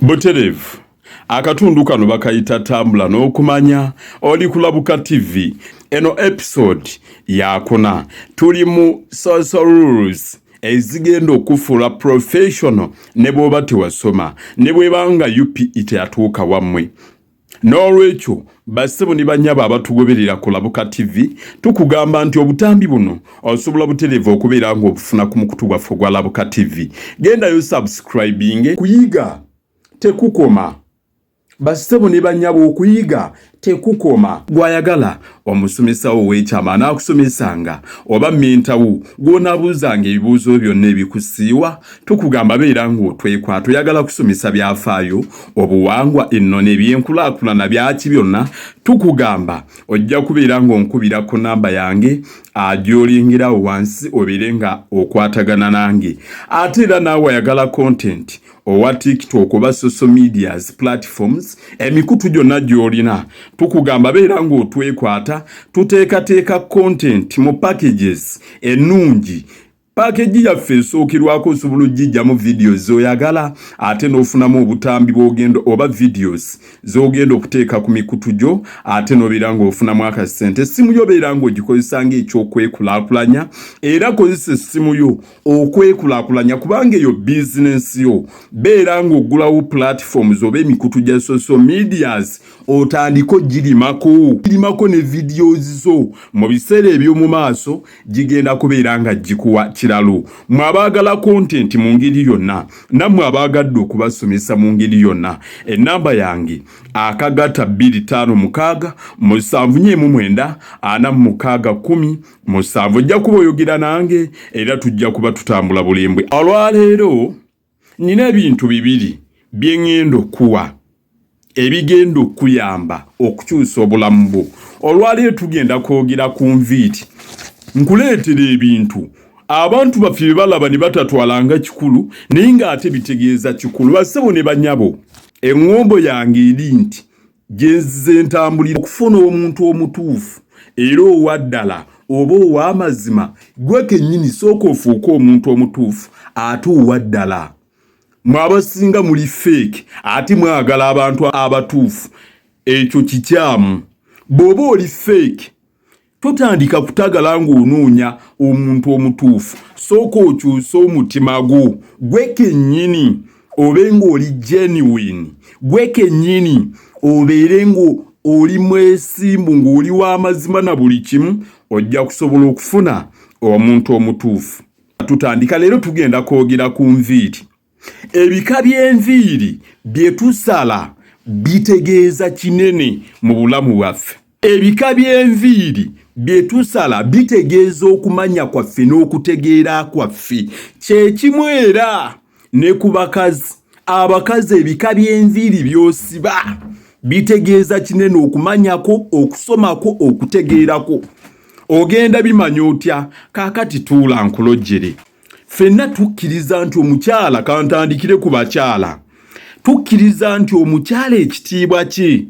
Butereevu akatundu kano bakayita Tambula n'Okumanya. Oli ku Labuka TV. Eno episode yakuna. Tuli mu social rules ezigenda okufuula professional ne bw'oba tewasoma, ne bw'ebanga UPE teyatuuka wammwe. N'olwekyo bassebo ne bannyabo abatugoberera ku Labuka TV, tukugamba nti obutambi buno osobola butereevu okubeera ng'obufuna ku mukutu gwaffe ogwa Labuka TV. Gendayo subscribing. Kuyiga tekukoma, bassebo ne bannyabo, okuyiga tekukoma. Gwayagala omusomesawo ow'ekyama anaakusomesanga oba mentawo gw'onaabuuzanga ebibuuzo byonna ebikusiiwa, tukugamba beera ng'otwekwata. Oyagala kusomesa byafaayo, obuwangwa, ennono, ebyenkulaakulana, byaki byonna, tukugamba ojja kubeera ng'onkubira ku namba yange gy'olingirawo wansi, obeere nga okwatagana nange. Ate era naawe ayagala content owa TikTok oba social medias platforms, emikutu gyonna gy'olina, tukugamba beera ng'otwekwata. Tuteekateeka content mu packages ennungi. Package yaffe esookerwako osobola ogijjamu videos z'oyagala, ate n'ofunamu obutambi bw'ogenda oba videos z'ogenda okuteeka ku mikutu gyo, ate n'obeera ng'ofunamu akasente. Essimu yo beera ng'ogikozesa ng'ekyokwekulaakulanya, era kozesa essimu yo okwekulaakulanya, kubanga eyo bizinensi yo. Beera ng'oggulawo platforms oba emikutu gya social medias, otandike ogirimako, girimako ne videos zo. Mu biseera eby'omu maaso gigenda kubeera nga gikuwa kiralo. Mwe abaagala content mu ngeri yonna, nammwe abaagadde okubasomesa mu ngeri yonna, enamba yange akagatta 256 749 46 17. Ojja kuba oyogera nange era tujja kuba tutambula bulembwe. Olwaleero nina ebintu bibiri bye ŋŋenda okuwa ebigenda okuyamba okukyusa obulamu bwo. Olwaleero tugenda kwogera ku nviiri. Nkuleetera ebintu abantu baffe bye balaba ne batatwalanga kikulu, naye ng'ate bitegeeza kikulu. Bassebo ne banyabo, eŋŋombo yange eri nti gye nzize ntambulira okufuna omuntu omutuufu era owa ddala oba ow'amazima, gwe kennyini sooka ofuuke omuntu omutuufu ate owa ddala. Mwe abasinga muli fake, ate mwagala abantu abatuufu. Ekyo kikyamu. Bw'oba oli fake, totandika kutagala ng'onoonya omuntu omutuufu. Sooka okyuse omutima gwo gwe kennyini, obe ng'oli genuine, gwe kennyini obeere ng'oli mwesimbu, ng'oli w'amazima na buli kimu, ojja kusobola okufuna omuntu omutuufu. Tutandika leero, tugenda kwogera ku nviiri. Ebika by'enviiri bye tusala bitegeeza kinene mu bulamu bwaffe. Ebika by'enviiri bye tusala bitegeeza okumanya kwaffe n'okutegeera kwaffe. Kyekimu era ne ku bakazi. Abakazi, ebika by'enviiri by'osiba bitegeeza kinene okumanyako, okusomako, okutegeerako. Ogenda bimanya otya? Kaakati tuula nkulojjere. Ffenna tukkiriza nti omukyala, kantandikire ku bakyala, tukkiriza nti omukyala ekitiibwa kye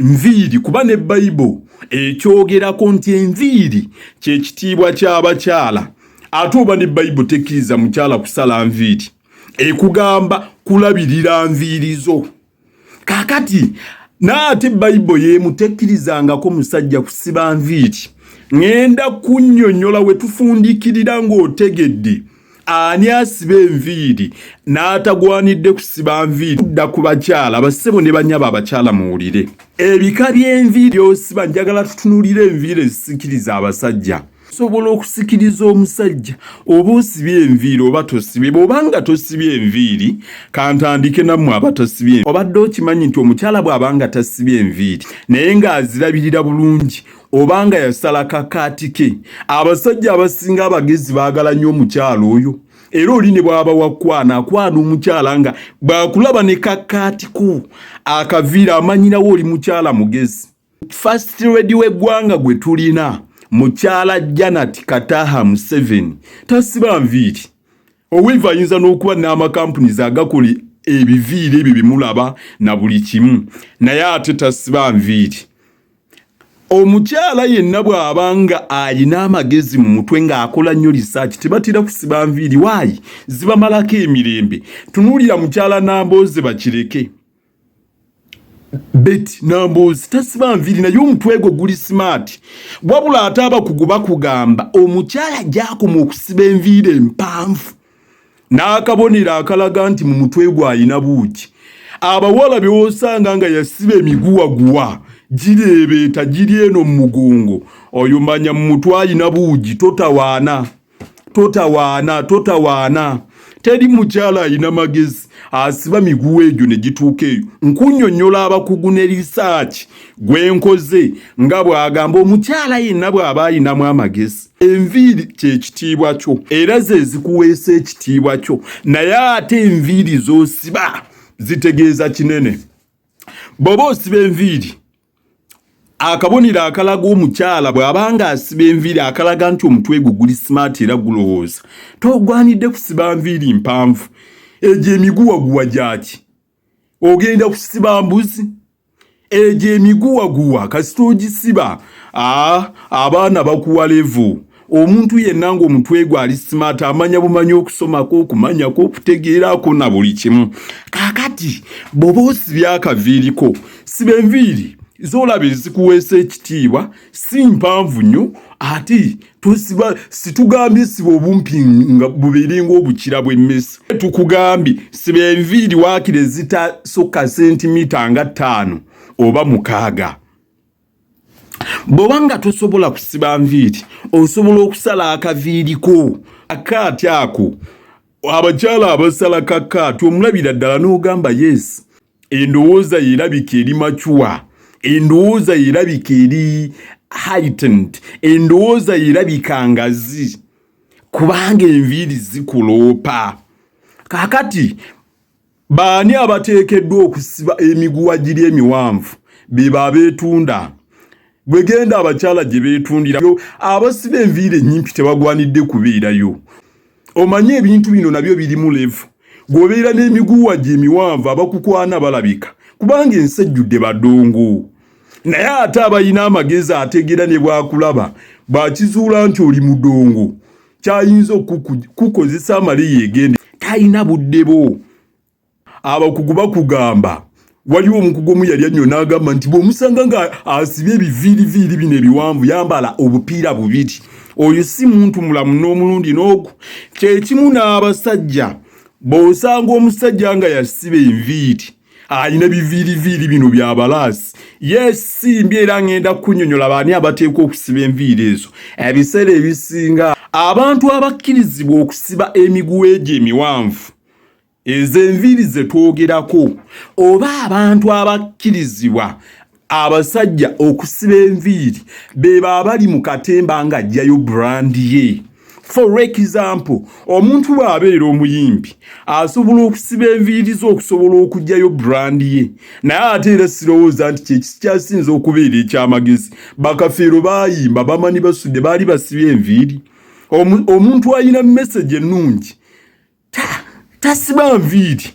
nviiri, kuba ne Bayibo ekyogerako nti enviiri kyekitiibwa ky'abakyala. Ate oba ne Bayibo tekkiriza mukyala kusala nviiri, ekugamba kulabirira nviiri zo. Kaakati naate Bayibo y'emu tekkirizangako musajja kusiba nviiri. Ŋŋenda kunnyonnyola we tufundikirira ng'otegedde ani asiba enviiri n'atagwanidde kusiba nviiri. Tudda ku bakyala. Bassebo ne banyabo abakyala, muwulire. Ebika by'enviiri by'osiba, njagala tutunuulire enviiri ezisikiriza abasajja. Osobola okusikiriza omusajja oba osibye enviiri oba tosibye. Bw'oba nga tosibye enviiri, kantandike nammwe abatasibye. Obadde okimanyi nti omukyala bw'aba nga tasibye enviiri naye ng'azirabirira bulungi, oba nga yasala kakaati ke, abasajja abasinga abagezi baagala nnyo omukyala oyo? Era oli ne bw'aba wakwana, akwana omukyala nga bw'akulaba ne kakaati ko akaviiri, amanyirawo oli mukyala mugezi. First Lady w'eggwanga gwe tulina, mukyala Janet Kataha Museveni, tasiba nviiri. Owiiva ayinza n'okuba n'amakampunizi agakola ebiviiri ebyo bimulaba na buli kimu, naye ate tasiba nviiri. Omukyala yenna bw'aba nga alina amagezi mu mutwe ng'akola nnyo lisaaki, tebatera kusiba nviiri waayi, zibamalako emirembe. Tunuulira mukyala Nambooze Bakireke, Betty Nambooze tasiba nviiri naye omutwe gwe guli smart. Wabula ate abakugu bakugamba omukyala gy'akoma okusiba enviiri empanvu n'akabonero akalaga nti mu mutwe gwe alina buugi. Abawala bewosanga nga yasiba emiguwaguwa gireebeeta giri eno mu mugongo, oyo manya mu mutwe alina buugi. Totawaana, totawaana, totawaana. Teri mukyala alina magezi asiba miguwa egyo ne gituuka eyo. Nkunnyonnyola abakugu ne lisaaki gwe nkoze nga bw'agamba omukyala yenna bw'aba alinamu amagezi, enviiri kyekitiibwa kyo era ze zikuweesa ekitiibwa kyo, naye ate enviiri z'osiba zitegeeza kinene. Bw'oba osiba enviiri, akabonero akalaga omukyala bw'aba nga asiba enviiri akalaga nti omutwe gwe guli smart era gulowooza, togwanidde kusiba nviiri mpanvu. Egyo emiguwaguwa gyaki? Ogenda kusiba mbuzi? Egyo emiguwaguwa kasita ogisiba, abaana bakuwa level. Omuntu yenna ng'omutwe gwe ali smart amanya bumanyi okusomako, okumanyako, okutegeerako na buli kimu. Kaakati bw'oba osibye akaviiriko, siba enviiri z'olaba ezikuweesa ekitiibwa, si mpanvu nnyo ate tosiba. Situgambye siba obumpi nga bubeere ng'obukira bw'emmese, tukugambye siba enviiri waakiri ezitasukka sentimita nga 5 oba 6. Bw'oba nga tosobola kusiba nviiri, osobola okusala akaviiriko akaati ako. Abakyala abasala kakaati omulabira ddala n'ogamba yes, endowooza yerabika eri mature, endowooza yerabika eri heightened, endowooza yerabika ngazi, kubanga enviiri zikuloopa. Kaakati baani abateekeddwa okusiba emiguwa giri emiwanvu? Beba abeetunda. Bwegenda abakyala gye beetundira, abasiba enviiri ennyimpi tebagwanidde kubeerayo. Omanye ebintu bino nabyo birimu level. Gw'obeera n'emiguwa gye emiwanvu, abakukwana balabika, kubanga ensi ejjudde badongo. Naye ate abalina amagezi ategeera ne bwakulaba bw'akizuula nti oli mudongo, kyayinza okukukozesa amale yeegende, talina budde bwo. Abakugu bakugamba, waliwo omukugu omu yali annyo n'agamba nti bw'omusanga nga asibye ebiviiriviiri bino ebiwanvu, yambala obupiira bubiri, oyo si muntu mulamu n'omulundi n'ogwo. Kyekimu n'abasajja, bw'osanga omusajja nga yasiba enviiri, alina biviiriviiri bino byabalaasi, yesimbi. Era ngenda kunyonyola baani abateekwa okusiba enviiri ezo. Ebiseera ebisinga abantu abakkirizibwa okusiba emiguwa egyo emiwanvu, ezo enviiri ze twogerako, oba abantu abakkirizibwa abasajja okusiba enviiri, beba abali mu katemba ng'ajjayo brand ye. For example, omuntu bw'abeera omuyimbi asobola okusiba enviiri ze okusobola okuggyayo brand ye, naye ate era sirowooza nti kyekikyasinza okubeera ekyamagezi. Bakafeero baayimba, bamanyi basudde baali basibye enviiri. Omuntu alina message ennungi tasiba nviiri.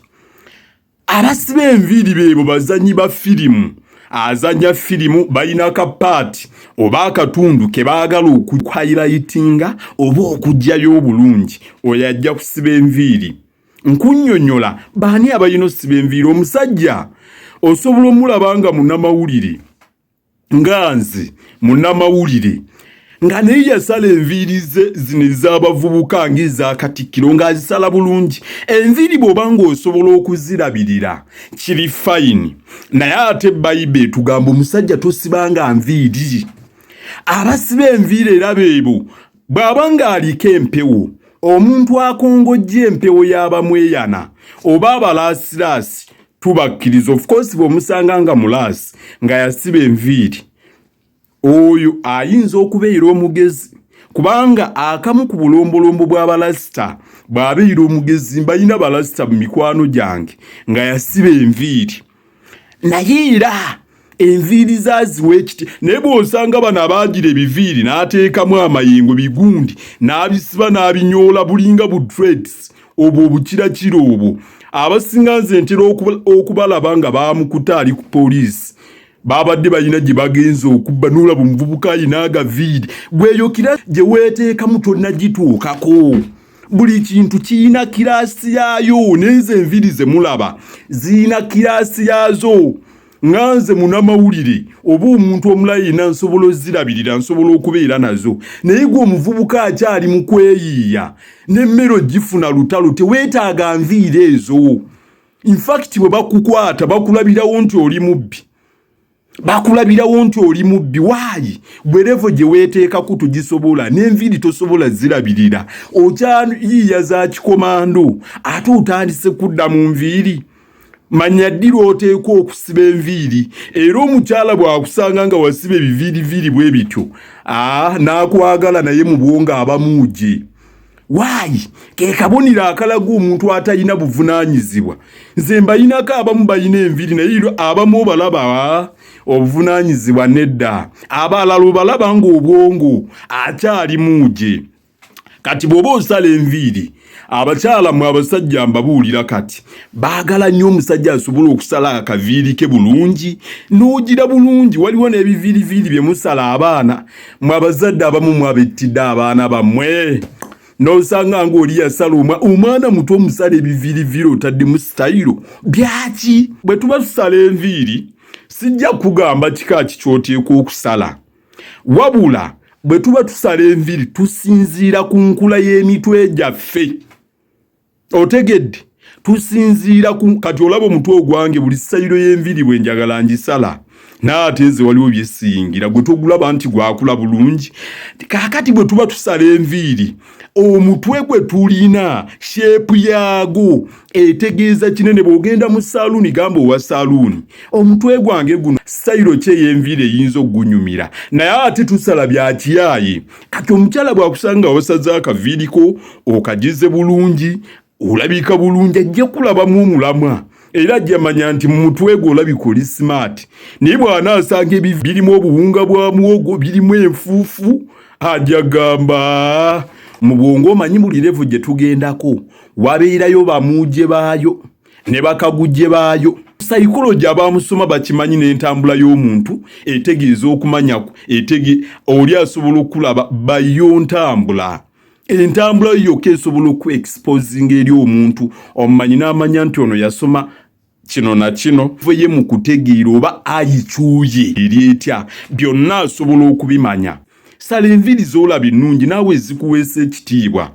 Abasiba enviiri beebo bazanyi ba firimu, azanya firimu, balina ka part oba akatundu ke baagala okuhighlightinga oba okuggyayo obulungi, oyo ajja kusiba enviiri. Nkunnyonnyola baani abalina osiba enviiri. Omusajja osobola omulaba nga munnamawulire, nga nze munnamawulire, nga naye yasala enviiri ze zino ez'abavubuka ng'ezakatikkiro, ng'azisala bulungi. Enviiri bw'oba ng'osobola okuzirabirira kiri fine, naye ate Bayibe etugamba omusajja tosibanga nviiri. Abasiba enviiri era beebo bw'aba ng'aliko empewo, omuntu akongojja empewo y'abamweyana oba abalaasiraasi tubakkiriza. Of course, bw'omusanga nga mulaasi nga yasiba enviiri, oyo ayinza okubeera omugezi, kubanga akamu ku bulombolombo bw'abalasita bw'abeera omugezi. Mbalina balasita mu mikwano gyange nga yasiba enviiri, naye era enviiri zaaziwa ekiti. Naye bw'osanga bano abaagira ebiviiri n'ateekamu amayengo bigundi n'abisiba n'abinyoola bulinga bu dreads, obwo obukirakira obwo, abasinga nze ntera okubalaba nga baamukuta ali ku poliisi. Babadde balina gye bagenze okubba, n'olaba omuvubuka ayina agaviiri. Gweyo kira gye weeteekamu tonnagituukako. Buli kintu kiyina class yaayo, n'ezo enviiri ze mulaba ziyina class yaazo. Nga nze munamawulire oba omuntu omulala yenna, nsobola ozirabirira, nsobola okubeera nazo, naye gwe omuvubuka akyali mu kweyiiya n'emmere ogifuna lutalo, teweetaaga nviiri ezo. In fact, bwe bakukwata bakulabirawo nti oli mubbi, bakulabirawo nti oli mubbi. Waayi bwe level gye weeteekaku tugisobola, n'enviiri tosobola zirabirira, okyayiiya za kikomando, ate otandise kudda mu nviiri. Manya ddi lw'oteekwa okusiba enviiri. Era omukyala bw'akusanga nga wasiba ebiviiriviiri bwe bityo, aa, n'akwagala, naye mu bwongo abamuuje. Waayi ke kabonero akalaga omuntu atalina buvunaanyizibwa. Nze mbayinako abamu balina enviiri, naye abamu obalaba obuvunaanyizibwa nedda, abalala obalaba ng'obwongo akyali muuje. Kati bw'oba osala enviiri, abakyala mwe abasajja mbabuulira, kati baagala nnyo omusajja asobola okusala akaviiri ke bulungi n'ogira bulungi. Waliwo n'ebiviiriviiri bye musala abaana. Mwe abazadde abamu mwabettidde abaana bammwe, n'osanga ng'oli yasala omwana muto, omusala ebiviiriviiri, otaddemu sitayiro byaki? Bwe tuba tusala enviiri, sijja kugamba kika ki ky'oteekwa okusala, wabula bwe tuba tusala enviiri tusinziira ku nkula y'emitwe gyaffe. Otegedde? Tusinziira ku kati olaba omutwe ogwange, buli sitayiro y'enviiri bwe njagala ngisala, naye ate nze waliwo byesiyingira gwe togulaba nti gwakula bulungi. Kaakati bwe tuba tusala enviiri, omutwe gwe tulina, shape yaago etegeeza kinene. Bw'ogenda mu saaluuni, gamba owa saaluuni, "Omutwe gwange guno, sitayiro ki ey'enviiri eyinza okugunyumira?" Naye ate tusala bya kiyaaye. Kati omukyala bw'akusanga wasaze akaviiriko, okagize bulungi, olabika bulungi, ajja kulabamu omulamwa era ajja manya nti mu mutwe gwe olabika oli smart. Naye bw'anaasanga ebi birimu obuwunga bwa muwogo, birimu enfuufu, ajja gamba mu bwongo. Omanyi buli level gye tugendako wabeerayo bamuuje baayo ne bakagujje baayo. Psychology abamusoma bakimanyi, n'entambula y'omuntu etegeeza okumanya etege oli asobola okulaba bayo ntambula. Entambula yo yokka esobola oku exposinga eri omuntu omumanyi n'amanya nti ono yasoma kino na kino. Ye mu kutegeera oba ayikyuye eri etya, byonna asobola okubimanya. Sala enviiri z'olaba ennungi naawe ezikuweesa ekitiibwa.